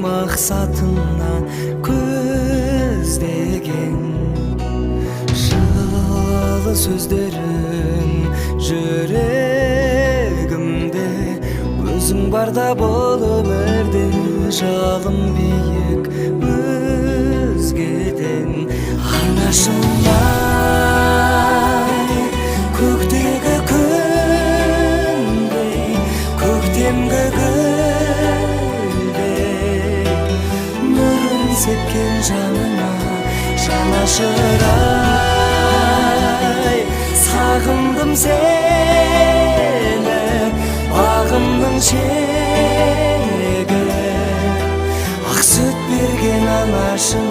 Мақсатына көздеген жылы сөздерің жүрегімде. Өзің барда бұл өмірде жалын биік өзгеден. Анашым ай, көктегі күндей, көктемгі гүлдей, нұрын сепкен жаныма жанашыр ай, сағындым сені, бағымның шегі, ақ сүт берген анашым.